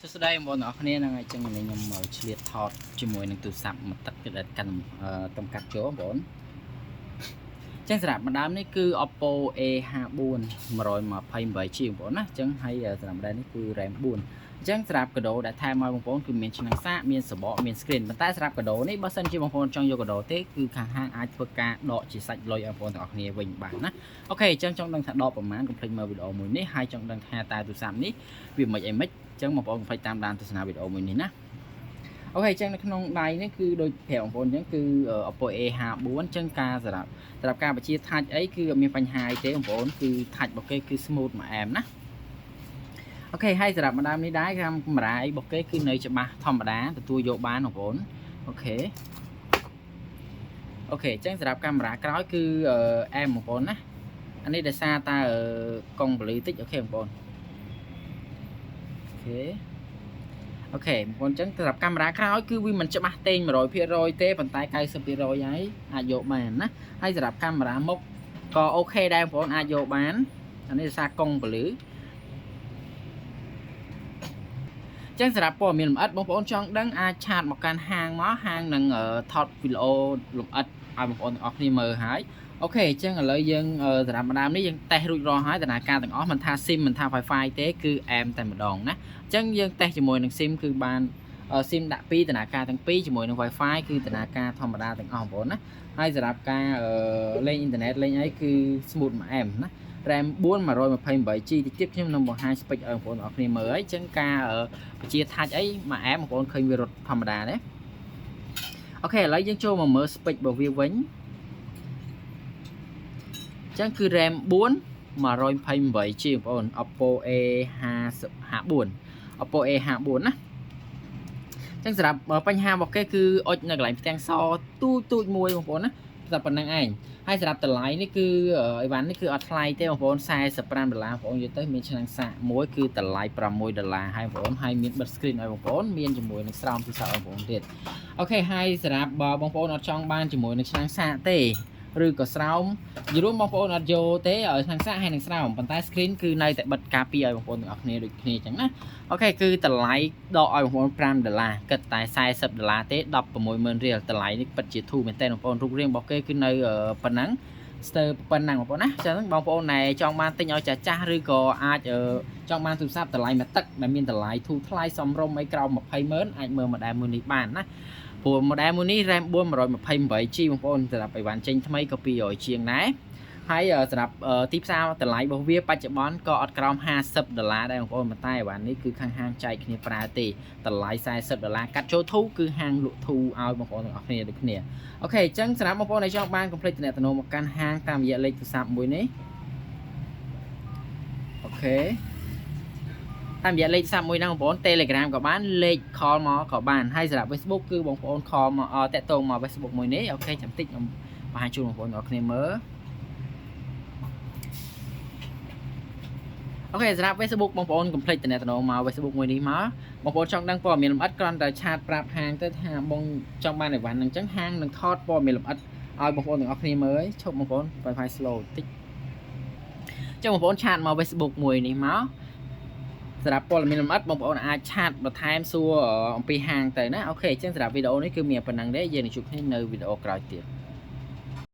សួស្តីបងប្អូនទាំងអស់គ្នាហ្នឹងហើយចឹងនេះខ្ញុំមកឆ្លៀតថតជាមួយនឹងទូរស័ព្ទមួយទឹកដែលកាន់តំកាត់ចូលបងប្អូនចឹងសម្រាប់ម្ដើមនេះគឺ Oppo A54 128G បងប្អូនណាចឹងហើយសម្រាប់ម្ដើមនេះគឺ RAM 4អញ្ចឹងសម្រាប់កាដូដែលថែមឲ្យបងប្អូនគឺមានឆ្នាំងសាកមានសបកមាន screen ប៉ុន្តែសម្រាប់កាដូនេះបើសិនជាបងប្អូនចង់យកកាដូទេគឺខាងហាងអាចធ្វើការដកជាសាច់លុយឲ្យបងប្អូនទាំងអស់គ្នាវិញបានណាOK អញ្ចឹងចង់ដឹងថាដកប្រមាណកុំភ្លេចមើលវីដេអូមួយនេះហើយចង់ដឹងថាតើទូរស័ព្ទនេះវាមិនអីមិនអញ្ចឹងបងប្អូនកុំភ្លេចតាមដានទស្សនាវីដេអូមួយនេះណាOK អញ្ចឹងនៅក្នុងដៃនេះគឺដូចប្រាប់បងប្អូនអញ្ចឹងគឺ Oppo A54 អញ្ចឹងការសម្រាប់ការបញ្ជា touch អីគឺអត់មានបញ្ហាអីទេបងប្អូនគឺ touch របស់គេគឺ smooth មួយអែមណាOK ហើយសម្រាប់ម្ដើមនេះដែរកាមេរ៉ាអីរបស់គេគឺនៅច្បាស់ធម្មតាទទួលយកបានបងប្អូន OK អញ្ចឹងសម្រាប់កាមេរ៉ាក្រោយគឺអែមបងប្អូនណាអានេះដោយសារតើកុងពលឺតិច OK បងប្អូន OK បងប្អូនអញ្ចឹងសម្រាប់កាមេរ៉ាក្រោយគឺវាមិនច្បាស់ទេ100%ទេប៉ុន្តែ90%ហើយអាចយកបានណាហើយសម្រាប់កាមេរ៉ាមុខក៏ OK ដែរបងប្អូនអាចយកបានអានេះដោយសារកុងពលឺចឹងសម្រាប់ព័ត៌មានលម្អិតបងប្អូនចង់ដឹងអាច chat មកកាន់ហាងមកហាងនឹងថតវីដេអូលម្អិតឲ្យបងប្អូនទាំងអស់គ្នាមើលហើយ OK អញ្ចឹងឥឡូវយើងសម្រាប់ម្ដងនេះយើងតេស្តរួចរាល់ហើយដំណើរការទាំងអស់មិនថា SIM មិនថា Wi-Fi ទេគឺអែមតែម្ដងណាអញ្ចឹងយើងតេស្តជាមួយនឹង SIM គឺបាន SIM ដាក់2ដំណើរការទាំងពីរជាមួយនឹង Wi-Fi គឺដំណើរការធម្មតាទាំងអស់បងប្អូនណាហើយសម្រាប់ការលេងអ៊ីនធឺណិតលេងអីគឺ smooth មួយអែមណា RAM 4 128G តិចទៀតខ្ញុំនឹងបង្ហាញ spec ឲ្យបងប្អូនទាំងអស់គ្នាមើលហើយអញ្ចឹងការបញ្ជា touch អីមួយអែមបងប្អូនឃើញវារត់ធម្មតាទេOK ឥឡូវយើងចូលមកមើល spec របស់វាវិញអញ្ចឹងគឺ RAM 4 128G បងប្អូន Oppo A54 Oppo A54 ណាចឹងសម្រាប់បញ្ហារបស់គេគឺអុចនៅកន្លែងផ្ទាំងសទូចទូចមួយបងប្អូនណាតែប៉ុណ្្នឹងឯងហើយសម្រាប់តម្លៃនេះគឺអីវ៉ាន់នេះគឺអត់ថ្លៃទេបងប្អូន45ដុល្លារបងប្អូនយល់ទៅមានឆ្នាំងសាកមួយគឺតម្លៃ6ដុល្លារហើយបងប្អូនហើយមានបិទ screen ឲ្យបងប្អូនមានជាមួយនឹងស្រោមទូរស័ព្ទឲ្យបងប្អូនទៀត OK ហើយសម្រាប់បងប្អូនអត់ចង់បានជាមួយនឹងឆ្នាំងសាកទេឬក៏ស្រោមយល់រួមបងប្អូនអត់យកទេឲ្យឆ្នាំងសាកហើយនឹងស្រោមប៉ុន្តែ screen គឺនៅតែបិទការពារឲ្យបងប្អូនទាំងអស់គ្នាដូចគ្នាអញ្ចឹងណាOK គឺតម្លៃដកឲ្យបងប្អូន5ដុល្លារគិតតែ40ដុល្លារទេ160,000រៀលតម្លៃនេះពិតជាធូរមែនតើបងប្អូនរូបរាងរបស់គេគឺនៅប៉ុណ្ណឹងស្ទើរប៉ុណ្ណឹងបងប្អូនណាចឹងបងប្អូនដែលចង់បានទិញឲ្យចាស់ចាស់ឬក៏អាចចង់បានទូរស័ព្ទតម្លៃមួយទឹកដែលមានតម្លៃធូរថ្លៃសមរម្យអីក្រោម20,000អាចមើល model មួយនេះបានណាព្រោះ model មួយនេះ RAM 4 128G បងប្អូនសម្រាប់អីវ៉ាន់ចេញថ្មីក៏200ជាងដែរហើយសម្រាប់ទីផ្សារតម្លៃរបស់វាបច្ចុប្បន្នក៏អត់ក្រោម50ដុល្លារដែរបងប្អូនប៉ុន្តែអីវ៉ាន់នេះគឺខាងហាងចែកគ្នាប្រើទេតម្លៃ40ដុល្លារកាត់ចូលធូគឺហាងលក់ធូឲ្យបងប្អូនទាំងអស់គ្នាដូចគ្នាOK អញ្ចឹងសម្រាប់បងប្អូនដែលចង់បានកុំភ្លេចទំនាក់ទំនងមកកាន់ហាងតាមរយៈលេខទូរស័ព្ទមួយនេះOK តាមរយៈលេខទូរស័ព្ទមួយហ្នឹងបងប្អូន Telegram ក៏បានលេខ call មកក៏បានហើយសម្រាប់ Facebook គឺបងប្អូន call មកតាក់ទងមក Facebook មួយនេះOK ចាំតិចខ្ញុំបង្ហាញជូនបងប្អូនទាំងអស់គ្នាមើល OK សម្រាប់ Facebook បងប្អូនកុំភ្លេចតំណតំណងមក Facebook មួយនេះមកបងប្អូនចង់ដឹងព័ត៌មានលម្អិតគ្រាន់តែchat ប្រាប់ហាងទៅថាបងចង់បានអីវ៉ាន់ហ្នឹងអញ្ចឹងហាងនឹងថតព័ត៌មានលម្អិតឲ្យបងប្អូនទាំងអស់គ្នាមើលឈប់បងប្អូន Wi-Fi slow តិចចឹងបងប្អូន chat មក Facebook មួយនេះមកសម្រាប់ព័ត៌មានលម្អិតបងប្អូនអាច chat បន្ថែមសួរអំពីហាងទៅណាOK អញ្ចឹងសម្រាប់វីដេអូនេះគឺមានប៉ុណ្្នឹងទេយើងនឹងជួបគ្នានៅវីដេអូក្រោយទៀត។